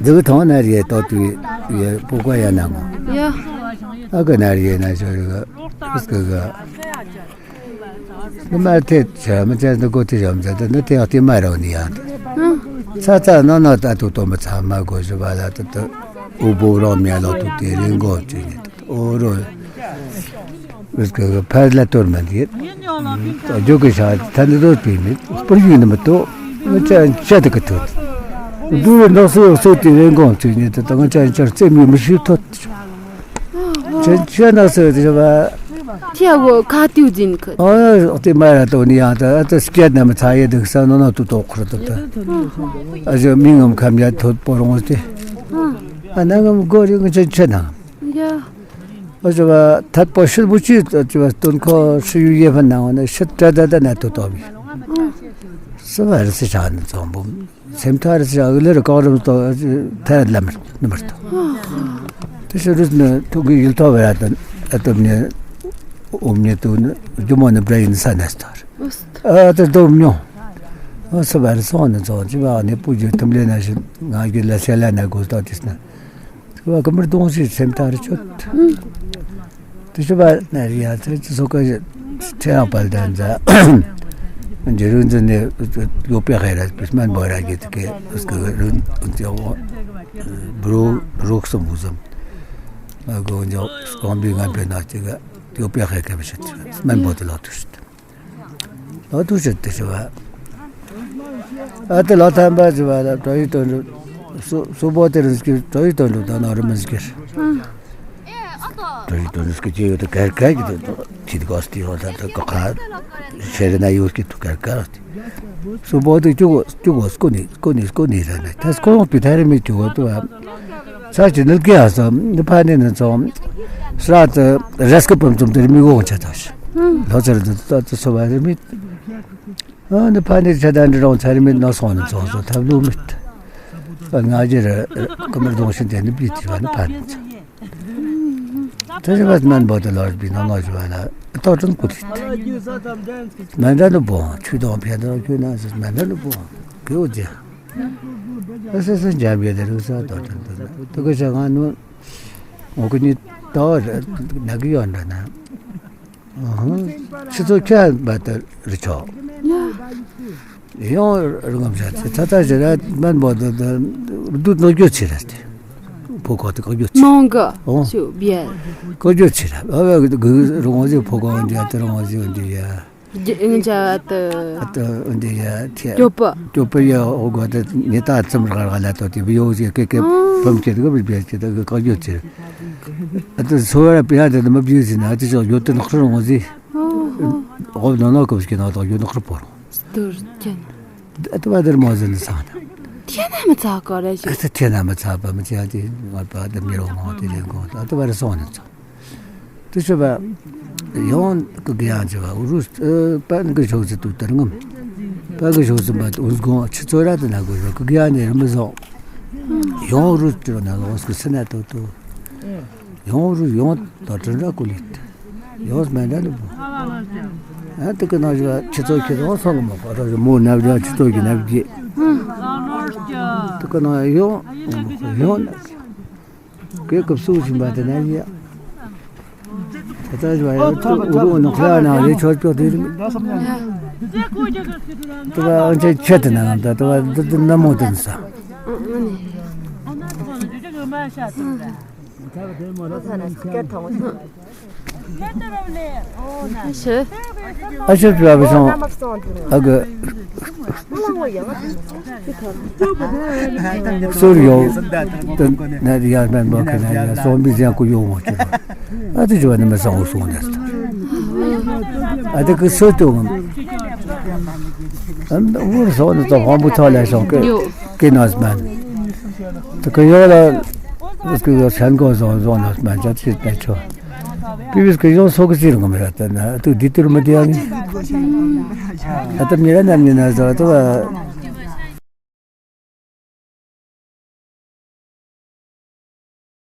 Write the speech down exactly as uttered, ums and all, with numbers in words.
Züge thong na rie to tu ye pu kwa ya na ngo. Ya. A ke na rie na so ke ke ke. Na ma te cha ma cha na go te cha ma cha na te ti ma ro ni ya. Cha cha no no ta tu to ma cha ma go so ba la ta ta. U bo ro mi lo tu te ring go chi ni. O ro. Parce que pas la tourmente. Yo que sa tan do pi mi. Por yo no me to. Cha cha de que tu. Du no so so ti ring go chi ni ta ta cha cha se mi mi shi to. Cha cha na se de ba. Tia wo ka tiu jin ke. O ti ma ra to ni ya ta ta sket na ma cha ye de sa no no tu to khro to ta. A je mi ngam kam ya to por ngo ti. A na ngam go ri ngam cha cha na. Ya. Ơ, chaba, that po shit bu chi, chaba, ton ko shi yu ye phan na, wana, shit tra da da na to to bi. Sa ba ri si cha na zong bu. Sem tha ri si cha, le ri ko ri to, tha ri lam, number to. Te shi ri na, to gi yul to ba ra ta, a to mne, um ne to, ju mo na brain sa na star. A, ta do mnyo. Sa ba ri so na zong, chaba, ne pu ju tum le na shi, nga gi la se la na go to tis na. Wa kamar dong si sem ta ri chot. Te shi ba na ri ya, te so ka te a pal dan za. Jerun zan ne yo pe khaira, pisman bo ra ge te ke, uske run, unse wo, bro, bro ksum buzam. Go unse wo, skombi ngan pe na te ga, yo pe khaira ke bishat. Man bo te la tushit. Lo tu shet te shiwa. Ate lo tamba shiwa la, toi ton su, su bo te rin skir, toi ton ta na rin skir. Toi ton skir chi te kar kar ki te, ti ko sti ho ta, ta ko kha, shere na yu ki tu kar kar sti. Su bo te chu, chu ko skuni, skuni, skuni ra na. Ta sko pi ta ri mi chu ko tu a. Sa chi nil kia sa, ni pa ni na so, sa te, res ke pam tum te mi go cha ta shi. Lo sa te, te, te so ba mi. A, ni pa ni cha dan rong cha mi no so na so, so, ta lu mi. Ba nga je re, kamar dong shin te ni bi ti ba ni pa ni. Te ba man bo te lo bi no no ba la. To tun ku ti. Man da no bo, chu dong pia do, chu na, man da no bo. Ke o je. Ese sen jam ye de rusa to to to. To ke sa nga nu. Ngo ke ni to na ki yon da na. Aha. Chi to kya ba ta ri cho. Yo ri ngam sa. Ta ta je ra man bo de de du no yo chi ra te. Po ko te ko yo chi. Mong ga. Oh. Su bia. Ko yo chi ra. A ga gu ri ngo je po ko ya te ri ngo je ya. Nja te. Ata, ande ya, tia. Jopa. Jopa ya, ogo ata, nyeta tsam raga raga la to, ti, bio zi, ke, ke, pam che, ke, bi, bi, che, ke, ka, yo, che. Ata, so ra, pia, ata, ma, bi, zi, na, ata, so, yo, tan, khro, ngo, zi. Ogo, no, no, ko, ski, no, to, yo, no, khro, por. Stur, chen. Ata, ba, der, mo, zi, na, sa, na. Tiana, ma, tsa, ko, re, shi. Ata, tiana, ma, tsa, ba, ma, tia, ti, wa, ba, de, mi, ro, mo, ti, le, ko. Ata, ba, re, so, na, sa. Tüshiba, yon kagyan chiba, urus, eh, pan ke shok se tu tarngam. Pan ke shok se ba, uns go, chitsora tana go, kagyan ne, ramazo. Yon urus tiro na, los ke sena to to. Yon urus, yon to tana kulit. Yon sma na lubo. Ha, to kana chiba, chitso ke, yon song mo, ara mo na, chitso ke na, je. To kana yon, yon. Ke kapsu simba tana ya. Tata jwa ya, uru no khla na, le chwa chwa de. Tata anche chet na, tata, tata namo tansa. Ashe. Ashe tu abi song. Aga. Sur yo. Na ya man ba kana ya. Song bi ya ku yo mo chu. Ati jwa na ma song song ya. Ati ku so tu. Am wur so na to hom bu ta la song ke. Ke nas man. To ke yo la. Us ke yo san ko so so nas man ja ti na cho. Pibis ke yon so ke sir ngam ra ta na, tu ditur ma dia ni. Ata mira na ni na so, to, ah,